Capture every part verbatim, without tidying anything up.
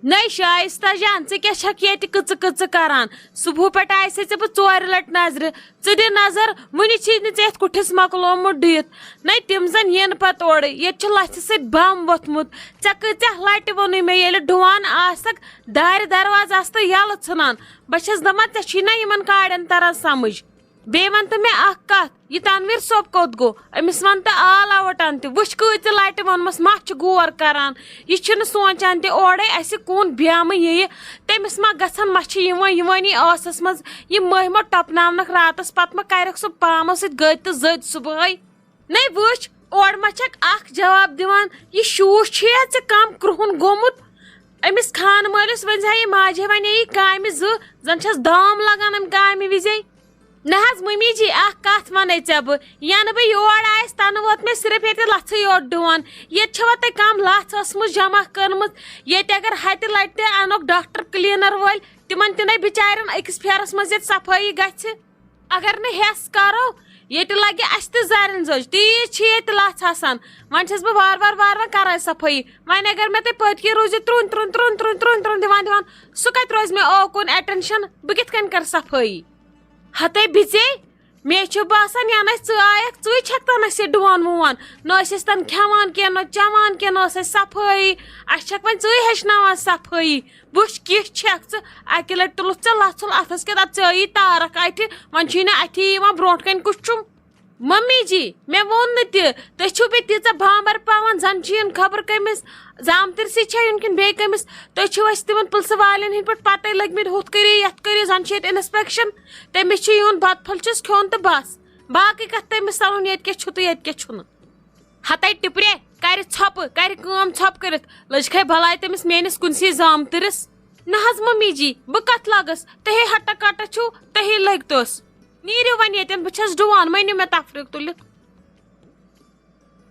نَے شایستہ جان، ژٕ کیٛاہ چھَکھ ییٚتہِ کٕژٕ کٕژٕ کران؟ صُبحہٕ پٮ۪ٹھ آسے ژےٚ بہٕ ژورِ لٹہِ نظرِ۔ ژٕ دِ نظر، وُنہِ چھُے نہٕ ژےٚ یَتھ کُٹھِس مۄکلومُت ڈُیِتھ۔ نَے تِم زَن یِن پتہٕ اورٕ، ییٚتہِ چھُ لژھِ سۭتۍ بم ووٚتھمُت۔ ژےٚ کۭژاہ لٹہِ ووٚنُے مےٚ، ییٚلہِ ڈُوان آسکھ، دارِ دروازٕ آسہٕ تہٕ یَلہٕ ژھٕنان۔ بہٕ چھَس دَپان، ژےٚ چھی نہ یِمن کاڑٮ۪ن تران سمجھ؟ بیٚیہِ وَن تہٕ مےٚ اَکھ کَتھ، یہِ تنویٖر صٲب کوٚت گوٚو؟ أمِس وَن تہٕ آل آوُٹ اَن تہِ۔ وٕچھ کۭژِ لَٹہِ ووٚنمَس، مَتھ چھُ غور کَران۔ یہِ چھُنہٕ سونٛچان تہِ اورَے اَسہِ کُن بیمہٕ یِیہِ۔ تٔمِس ما گژھن مَچھِ یِوان یِوٲنی ٲسَس منٛز؟ یہِ مٔہۍ ما ٹۄپناونَکھ راتَس، پَتہٕ ما کَرٮ۪کھ سُہ پامو سۭتۍ گٔدۍ تہٕ زٔدۍ صُبحٲے؟ نَے وٕچھ، اورٕ ما چھَکھ اَکھ جواب دِوان؟ یہِ شوٗش چھُیا ژےٚ کَم کرٛہُن گوٚمُت؟ أمِس خانہٕ مٲلِس ؤنۍ زِ ہا، یہِ ماجہِ وَنے یہِ کامہِ زٕ، زَن چھَس دام لَگان اَمہِ کامہِ وِزے۔ نہ حظ ممی جی، اکھ کتھ ونے ژےٚ بہٕ، ینہٕ بہٕ یور آیس تنہٕ ووت مےٚ صرف ییٚتہِ لژھٕے یوت ڈُوان۔ ییٚتہِ چھوا تۄہہِ کم لژھ ٲسمٕژ جمع کٔرمٕژ؟ ییٚتہِ اگر ہتہِ لٹہِ تہِ انوکھ ڈاکٹر کلینر وٲلۍ، تِمن تہِ نے بچارٮ۪ن أکِس پھیرس منٛز ییٚتہِ صفٲیی گژھِ۔ اگر نہٕ ہٮ۪س کرو، ییٚتہِ لگہِ اسہِ تہِ زرٮ۪ن زوج۔ تیٖژ چھِ ییٚتہِ لژھ آسان۔ وۄنۍ چھس بہٕ وار وار وار وار کران صفٲیی۔ وۄنۍ اگر مےٚ تُہۍ پٔتۍ کِنۍ روٗزِو ترُن ترُن ترُن ترُن ترُن ترُن دِوان دِوان، سُہ کتہِ روزِ مےٚ اوکُن اٹینشن؟ بہٕ کِتھ کٔنۍ کرٕ صفٲیی؟ ہتے بِژے، مےٚ چھُ باسان، ینہٕ اَسہِ ژٕ آیکھ، ژٕے چھکھ تن اَسہِ یہِ ڈُوان وُوان۔ نہ ٲسۍ أسۍ تن کھٮ۪وان کینٛہہ، نہ چٮ۪وان کینٛہہ، نہ ٲس اَسہِ صفٲیی۔ اَسہِ چھکھ وۄنۍ ژٕے ہیٚچھناوان صفٲیی۔ وٕچھ، کِژھ چھکھ ژٕ۔ اَکہِ لٹہِ تُلُتھ ژےٚ لژھُل اَتھس کٮ۪تھ، اَدٕ ژےٚ ٲیی تارکھ اَتھِ، وۄنۍ چھُے نہٕ اَتھی یِوان، برونٛٹھ کنہِ کُس چھُم؟ ممی جی، مےٚ ووٚن نہٕ تہِ، تُہۍ چھِو بیٚیہِ تیٖژاہ بامبر پاوان، زن چھِ یِن خبر کٔمِس زامتٕرۍ سۭتۍ چھا یُن کِنہٕ بیٚیہِ کٔمِس؟ تُہۍ چھِو اَسہِ تِمن پُلسہٕ والٮ۪ن ہٕنٛدۍ پٲٹھۍ پتَے لٔگۍ مٕتۍ، ہُتھ کٔرِو، یَتھ کٔرِو، زَن چھِ ییٚتہِ اِنسپیکشن۔ تٔمِس چھُ یُن بَتہٕ پھوٚل چھُس کھیوٚن تہٕ بَس۔ باقٕے کَتھ تٔمِس ژَلُن ییٚتہِ کیٛاہ چھُ تہٕ ییٚتہِ کیٛاہ چھُنہٕ۔ ہَتَے ٹِپرے، کَرِ ژھۄپہٕ، کَرِ کٲم ژھۄپہٕ کٔرِتھ۔ لٔج کھے بَلاے تٔمِس میٛٲنِس کُنسٕے زامتٕرِس۔ نہ حظ ممی جی، بہٕ کَتھ لَگَس؟ تُہے ہَٹا کَٹا چھِو، تُہے لٔگۍتوس۔ نیٖرِو وۄنۍ ییٚتٮ۪ن، بہٕ چھَس ڈُوان، مٲنِو مےٚ تفریٖق تُلِتھ۔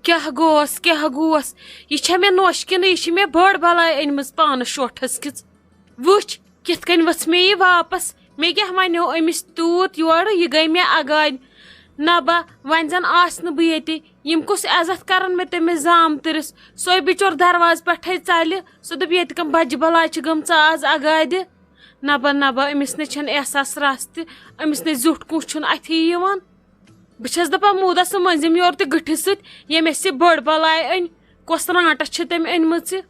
کیٛاہ گوس، کیٛاہ گوس؟ یہِ چھےٚ مےٚ نوٚش کِنہٕ یہِ چھِ مےٚ بٔڑ بلاے أنمٕژ پانَس شوٹھَس کِژ؟ وٕچھ، کِتھ کٔنۍ ؤژھ مےٚ یہِ واپس۔ مےٚ کیٛاہ وَنیو أمِس تیوٗت یورٕ، یہِ گٔے مےٚ اگادِ۔ نہ با، وۄنۍ زَن آسہٕ نہٕ بہٕ ییٚتہِ۔ یِم کُس عزت کَرَن مےٚ تٔمِس زامتٕرِس؟ سۄے بِچور دروازٕ پٮ۪ٹھَے ژَلہِ۔ سُہ دوٚپ، ییٚتہِ کَم بَجہِ بلاے چھِ گٔمژٕ آز اگادِ۔ نہ با، نہ با، أمِس نے چھَنہٕ احساس رَژھ تہِ۔ أمِس نے زیُٹھ کُس چھُنہٕ اَتھی یِوان۔ بہٕ چھَس دَپان، موٗدا سُہ مٔنٛزِم یور تہِ گٕٹھِس سۭتۍ، ییٚمۍ اَسہِ یہِ بٔڑ بَلاے أنۍ، کۄس رانٛٹَس چھِ تٔمۍ أنۍمٕژ یہِ؟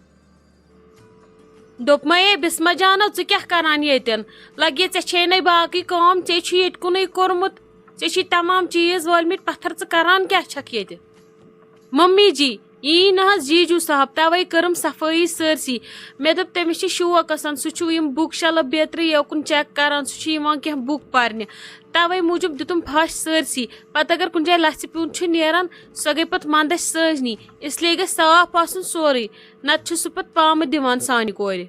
دوٚپمَے، "اے بِسمہ جانو، ژٕ کیٛاہ کَران ییٚتٮ۪ن؟ لَگے ژےٚ چھے نَے باقٕے کٲم، ژےٚ چھُے ییٚتہِ کُنُے کوٚرمُت، ژےٚ چھُے تمام چیٖز وٲلمٕتۍ پَتھر، ژٕ کَران کیٛاہ چھَکھ ییٚتہِ؟" ممی جی، یی نہ حظ جیجو صاحب، توے کٔرٕم صفٲیی سٲرسٕے۔ مےٚ دوٚپ، تٔمِس چھِ شوق آسان، سُہ چھُ یِم بُک شیلف بیترِ یوکُن چیک کران، سُہ چھُ یِوان کینٛہہ بُک پرنہِ۔ توے موٗجوٗب دیُتُم پھش سٲرسٕے۔ پتہٕ اگر کُنہِ جایہِ لژھِ پیوٗنت چھُ نیران، سۄ گٔے پتہٕ مندچھ سٲزنی۔ اس لیے گژھِ صاف آسُن سورُے، نتہٕ چھُ سُہ پتہٕ پامہٕ دِوان سانہِ کورِ۔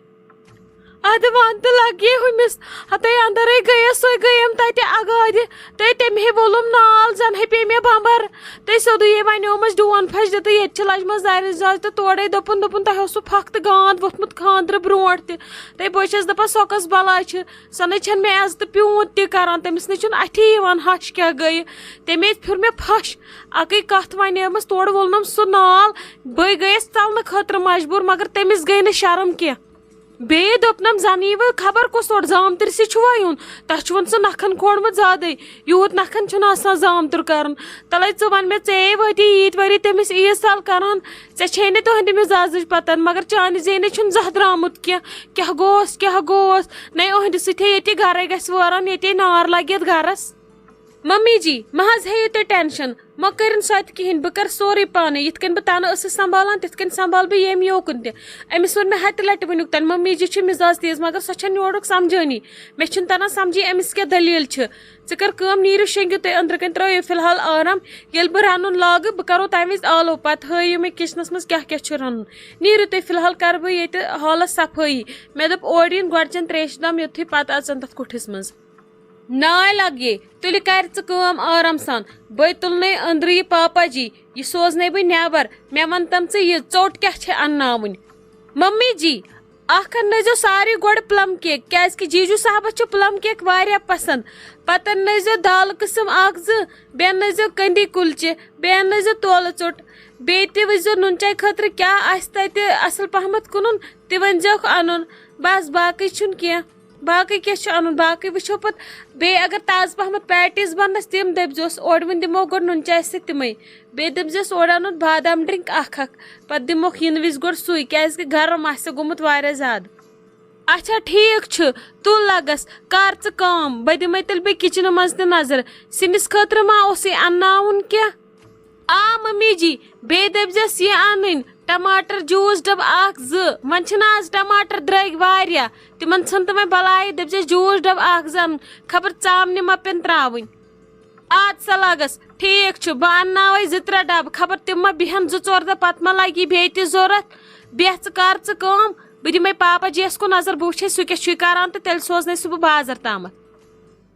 ادٕ وَن تہٕ لَگیے ہُمِس، ہَتَے اَندَرَے گٔیَس، سۄے گٔیَم تَتہِ اَگادِ۔ تہٕ تٔمۍ ہے وولُم نال، زَن ہے پیٚیہِ مےٚ بَمبَر۔ تہٕ سیوٚدُے یے وَنیومَس ڈوٗن پھَش دِ تہٕ ییٚتہِ چھِ لَجمَژ دارِ زاج تہٕ تورَے دوٚپُن، دوٚپُن، "تۄہہِ اوسوُ پھَکھ تہٕ گانٛد ووٚتھمُت خانٛدرٕ برونٛٹھ تہِ۔" تہٕ بہٕ چھَس دَپان، سۄ کۄس بَلاے چھِ؟ سۄ نَے چھَنہٕ مےٚ عزتہٕ پیوٗنت تہِ کَران، تٔمِس نَے چھُنہٕ اَتھی یِوان ہَش کیٛاہ گٔیہِ۔ تٔمۍ ییٚتہِ پھیُر مےٚ پھَش۔ اَکٕے کَتھ وَنیمَس، تورٕ وولنَم سُہ نال۔ بٕے گٔیَس ژَلنہٕ خٲطرٕ مجبوٗر، مگر تٔمِس گٔے نہٕ شرم کینٛہہ۔ بیٚیہِ دوٚپنَم، "زَن یی وۄنۍ خبر کُس اور، زامتٕرۍ سۭتۍ چھُوا یُن؟ تۄہہِ چھُ وۄنۍ سُہ نَکھَن کھولمُت زیادَے۔ یوٗت نَکھَن چھُنہٕ آسان زامتُر کَرُن۔ تَلَے ژٕ وَن مےٚ، ژےٚ یے وٲتی ییٖتۍ ؤری تٔمِس عیٖد سال کَران، ژےٚ چھے نہٕ تُہٕنٛدِ مِزازٕچ پَتہ، مگر چانہِ زیٚنہِ چھُنہٕ زانٛہہ درٛامُت کینٛہہ۔ کیٛاہ گوس، کیٛاہ گوس؟ نَے، أہٕنٛدِ سۭتۍ ہے ییٚتہِ گَرَے گژھِ وٲران، ییٚتے نار لَگہِ یَتھ گَرَس۔" ممی جی، مہ حظ ہیٚیِو تُہۍ ٹینشن، مہ کٔرِن سۄ تہِ کِہیٖنۍ، بہٕ کَرٕ سورُے پانَے۔ یِتھ کٔنۍ بہٕ تَنہٕ ٲسٕس سنٛبھالان، تِتھ کٔنۍ سنٛبھال بہٕ ییٚمہِ یوکُن تہِ۔ أمِس ووٚن مےٚ ہَتہِ لَٹہِ وٕنیُک تام، ممی جی چھِ مِزاز تیز، مگر سۄ چھَنہٕ یورُک سَمجھٲنی۔ مےٚ چھُنہٕ تَران سَمجھی أمِس کیٛاہ دٔلیٖل چھِ۔ ژٕ کَر کٲم، نیٖرِو شۄنٛگِو تُہۍ أنٛدرٕ کَنۍ، ترٛٲیِو فی الحال آرام۔ ییٚلہِ بہٕ رَنُن لاگہٕ، بہٕ کَرو تَمہِ وِزِ آلو، پَتہٕ ہٲیِو مےٚ کِچنَس منٛز کیٛاہ کیٛاہ چھُ رَنُن۔ نیٖرِو تُہۍ فی الحال، کَرٕ بہٕ ییٚتہِ حالَس صفٲیی۔ مےٚ دوٚپ، اورٕ یِن گۄڈٕ چٮ۪ن ترٛیشہِ دام، یُتھُے پَتہٕ اَژَن تَتھ کُٹھِس منٛز۔ ناے لَگیے، تُلہِ کَرِ ژٕ کٲم آرام سان۔ بٔے تُلنَے أنٛدرٕ یہِ پاپا جی، یہِ سوزنَے بہٕ نٮ۪بَر۔ مےٚ وَن تَم ژٕ، یہِ ژوٚٹ کیٛاہ چھےٚ اَنناوٕنۍ؟ ممی جی، اَکھ اَننٲیزیو سارِوٕے گۄڈٕ پٕلم کیک، کیٛازِکہِ جیجوٗ صاحبَس چھُ پٕلم کیک واریاہ پَسنٛد۔ پَتہٕ اَننٲیزیو دالہٕ قٕسٕم اَکھ زٕ، بیٚیہِ اَننٲیزیو کٔنٛدی کُلچہِ، بیٚیہِ اَننٲیزیو تولہٕ ژوٚٹ۔ بیٚیہِ تہِ وٕچھزیو نُن چاے خٲطرٕ کیٛاہ آسہِ تَتہِ اَصٕل پَہمَتھ کٕنُن، تہِ ؤنۍزیوکھ اَنُن۔ بس، باقٕے چھُنہٕ کینٛہہ۔ باقٕے کیٛاہ چھُ اَنُن؟ باقٕے وٕچھو پَتہٕ۔ بیٚیہِ اگر تازٕ پَہمَتھ پیٹیٖز بَنَس، تِم دٔپۍزیوس، اورٕ وۄنۍ دِمو گۄڈٕ نُن چاے سۭتۍ تِمَے۔ بیٚیہِ دٔپۍزیوس، اورٕ اَنُن بادام ڈرٛنٛک اَکھ اَکھ، پَتہٕ دِموکھ یِنہٕ وِزِ گۄڈٕ سُے، کیٛازِکہِ گرم آسہِ گوٚمُت واریاہ زیادٕ۔ اچھا، ٹھیٖک چھُ، تُل لَگَس، کَر ژٕ کٲم، بہٕ دِمَے تیٚلہِ بیٚیہِ کِچنہٕ منٛز تہِ نظر۔ سِنِس خٲطرٕ ما اوسُے اَنناوُن کینٛہہ؟ آ ممی جی، بیٚیہِ دٔپۍزٮ۪س یہِ اَنٕنۍ ٹماٹر جوٗس ڈبہٕ اکھ زٕ۔ وۄنۍ چھِنہٕ آز ٹماٹر درٛٲگۍ واریاہ، تِمن ژھٕن تہٕ وۄنۍ بَلایہِ۔ دٔپۍزٮ۪س جوٗس ڈبہٕ اکھ زٕ اَنُن، خبر ژامنہِ ما پیٚن ترٛاوٕنۍ۔ آد سا لَگس، ٹھیٖک چھُ، بہٕ اَنناوَے زٕ ترٛےٚ ڈبہٕ، خبر تِم ما بیٚہن زٕ ژور دۄہ، پتہٕ ما لَگی بیٚیہِ تہِ ضوٚرَتھ۔ بیٚہہ ژٕ، کر ژٕ کٲم، بہٕ دِمَے پاپا جِیَس کُن نظر، بہٕ وٕچھے سُہ کیٛاہ چھُے کران تہٕ تیٚلہِ سوزنَے سُہ بہٕ بازر تامَتھ۔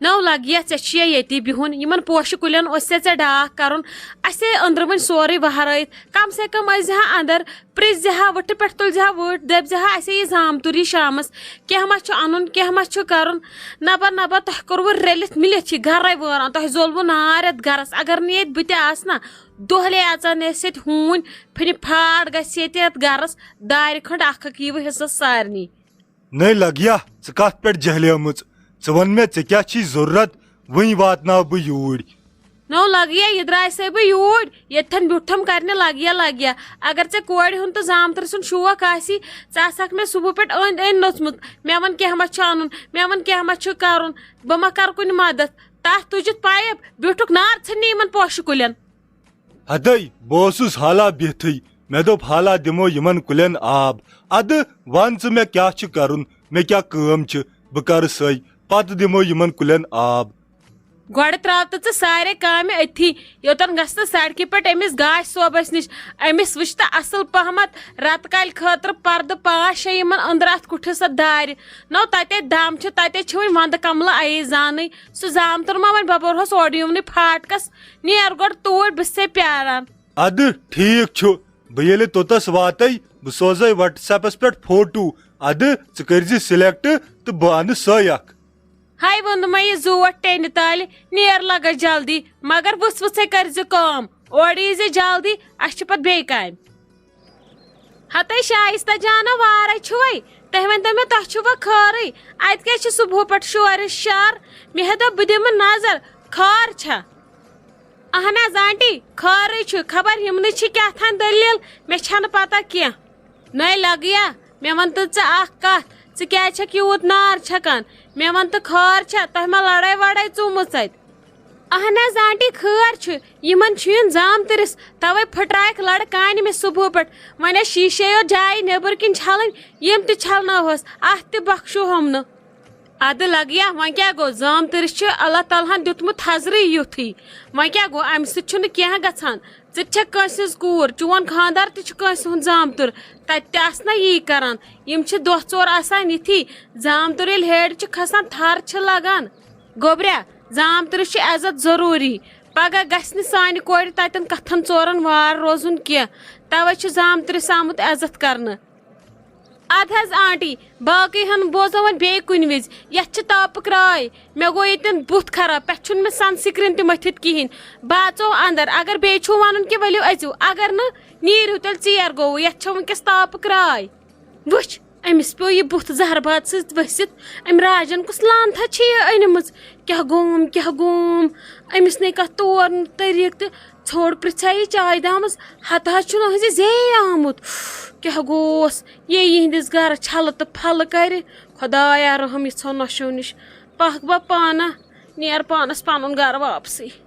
نو لگیا، ژےٚ چھُیا ییٚتی بِہُن؟ یِمن پوشہٕ کُلٮ۪ن اوس ژےٚ، ژےٚ ڈاکھ کرُن۔ اسے أنٛدرٕ وۄنۍ سورُے وہرٲیِتھ، کم سے کم ٲسۍ زِ ہا اندر، پرٛژھ زِ ہا، وٕٹھٕ پٮ۪ٹھ تُلۍ زِ ہا وٕٹھ، دٔپۍ زِ ہا، اسے یہِ زامتُر یی شامس، کینٛہہ ما چھُ انُن، کینٛہہ ما چھُ کرُن؟ نبا نبا، تۄہہِ کوٚروٕ رٔلِتھ مِلِتھ یہِ گرے وٲران، تۄہہِ زولوٕ نار یتھ گرس۔ اگر نہٕ ییٚتہِ بہٕ تہِ آسہٕ نا، دۄہلے اژان ٲسۍ ییٚتہِ ہوٗنۍ، پھِنہِ پھاٹھ گژھِ ییٚتہِ یتھ گرس، دارِ کھنٛڈ اکھ اکھ ییٖوٕ حصس سارنٕے۔ نٔے لگیا، ژٕ کتھ پٮ۪ٹھ جہلیمٕژ؟ ژٕ وَن مےٚ، ژےٚ کیٛاہ چھی ضروٗرت؟ وٕنۍ واتناو بہٕ یوٗرۍ۔ نو لگیا، یہِ درٛاے سَے بہٕ یوٗرۍ، ییٚتھٮ۪ن بیوٗٹھم کرنہِ لگیا لگیا۔ اگر ژےٚ کورِ ہُنٛد تہٕ زامتٕرۍ سُنٛد شوق آسی، ژٕ آسہٕ ہکھ مےٚ صبحہٕ پٮ۪ٹھ أنٛدۍ أنٛدۍ نوٚژمُت۔ مےٚ وَن کیٛاہ ما چھُ اَنُن، مےٚ وَن کیٛاہ ما چھُ کرُن، بہٕ ما کرٕ کُنہِ مدد؟ تَتھ تُجِتھ پایپ، بیوٗٹھُکھ نار ژھٕننہِ یِمن پوشہٕ کُلٮ۪ن۔ ہتے، بہٕ اوسُس حالا بِہتھٕے۔ مےٚ دوٚپ، حالا دِمو یِمن کُلٮ۪ن آب۔ ادٕ وَن ژٕ، مےٚ کیٛاہ چھُ کرُن؟ مےٚ کیٛاہ کٲم چھِ؟ بہٕ کرٕ سۄے۔ پتہٕ دِمو یِمن کُلٮ۪ن آب۔ گۄڈٕ ترٛاو تہٕ ژٕ سارے کامہِ أتھی، یوٚتن گژھِ نہٕ سڑکہِ پٮ۪ٹھ أمِس گاش صٲبس نِش۔ أمِس وٕچھ تہٕ اصل پہمتھ رتہٕ کالہِ خٲطرٕ پردٕ پانٛژھ شےٚ یِمن أنٛدرٕ اتھ کُٹھِس اتھ دارِ۔ نو تتے دم چھُ، تتے چھِ وۄنۍ ونٛدٕ کملہٕ اَیے زانٕے۔ سُہ زامتُر ما وۄنۍ ببرہوس اورٕ یِونٕے پھاٹکس؟ نیر گۄڈٕ توٗرۍ، بہٕ چھسے پیاران۔ ادٕ ٹھیک چھُ، بہٕ ییٚلہِ توٚتس واتے، بہٕ سوزے WhatsApp-س پٮ۪ٹھ فوٹو۔ ادٕ ژٕ کٔرزِ select تہٕ بہٕ انہٕ سۄے اکھ۔ ہاے ووٚنمے یہِ زوٹھ ٹینہِ تالہِ، نیر لگس جلدی، مگر وٕژھ وٕژھے کٔرزِ کٲم، اورٕ ییٖزِ جلدی، اسہِ چھِ پتہٕ بیٚیہِ کامہِ۔ ہتے شایستہ جانو، وارے چھُوے؟ تُہۍ ؤنۍتو مےٚ، تۄہہِ چھُوا خٲرٕے؟ اتہِ کیٛازِ چھِ صبحہٕ پٮ۪ٹھ شورٕ شر؟ مےٚ ہے دوٚپ، بہٕ دِمہٕ نظر، خٲر چھا؟ اہن حظ آنٹی، خٲرٕے چھُ، خبر یِمنٕے چھِ کیٛاہ تھام دٔلیٖل، مےٚ چھَنہٕ پتہ کینٛہہ۔ نٔے لگیا، مےٚ وَن تہٕ ژٕ اکھ کتھ، ژٕ کیٛازِ چھَکھ یوٗت نار چھکان؟ مےٚ وَن تہٕ، خٲر چھا؟ تۄہہِ ما لڑٲے وڑٲے ژوٗمٕژ اتہِ؟ اہن حظ آنٹی، خٲر چھُ، یِمن چھُ یُن زامتٕرِس، توے پھٕٹرایکھ لڑٕ کانہِ مےٚ صبحہٕ پٮ۪ٹھ۔ وۄنۍ ٲسۍ شیٖشے یوت جایہِ نیبر کِنۍ چھلٕنۍ، یِم تہِ چھلناوہوس، اتھ تہِ بخشوہوم نہٕ۔ ادٕ لگیا، وۄنۍ کیٛاہ گوٚو؟ زامتٕرِس چھُ اللہ تعالیٰ ہن دیُتمُت حضرٕے یُتھُے، وۄنۍ کیٛاہ گوٚو؟ امہِ سۭتۍ چھُنہٕ کینٛہہ گژھان۔ ژٕ تہِ چھکھ کٲنٛسہِ ہٕنٛز کوٗر، چون خانٛدار تہِ چھُ کٲنٛسہِ ہُنٛد زامتُر، تتہِ تہِ آسہٕ نا یی کران۔ یِم چھِ دۄہ ژور آسان یِتھی، زامتُر ییٚلہِ ہیرِ چھُ کھسان، تھر چھِ لگان۔ گوٚبریا، زامتٕرِس چھُ عزت ضروٗری۔ پگاہ گژھِ نہٕ سانہِ کورِ تتٮ۪ن کتھن ژورن وار روزُن کینٛہہ، توے چھُ زامتٕرِس آمُت عزت کرنہٕ۔ ادٕ حظ آنٹی، باقٕے ہن بوزو وۄنۍ بیٚیہِ کُنہِ وِزِ۔ یتھ چھِ تاپہٕ کرٛاے، مےٚ گوٚو ییٚتٮ۪ن بُتھ خراب، پٮ۪ٹھٕ چھُنہٕ مےٚ سن سکرین تہِ مٔتھِتھ کِہیٖنۍ۔ بہٕ اژو اندر، اگر بیٚیہِ چھُو ونُن کہِ ؤلِو أژِو، اگر نہٕ، نیٖرِو تیٚلہِ، ژیر گوٚوٕ، یتھ چھےٚ وٕنکیٚس تاپہٕ کرٛاے۔ وٕچھ، أمِس پیوٚو یہِ بُتھ زہرباد سۭتۍ ؤسِتھ۔ أمۍ راجن کُس لانتھا چھِ یہِ أنمٕژ؟ کیٛاہ گوٚوم، کیٛاہ گوٚوم؟ أمِس نے کَتھ تور نہٕ طریٖقہٕ تہٕ ژھوٚڑ پرٛژھے یہِ چایہِ دامَس، ہتہٕ حظ چھُنہٕ أہٕنٛزِ زیٚیہِ آمُت۔ کیٛاہ گوٚوس؟ یے یِہِنٛدِس گَرَس چھَلہٕ تہٕ پھَلہٕ کَرِ۔ خۄدایا رٔحم یِژھو نۄشو نِش۔ پَکھ بہٕ پانہٕ، نیر پانَس پَنُن گَرٕ واپسٕے۔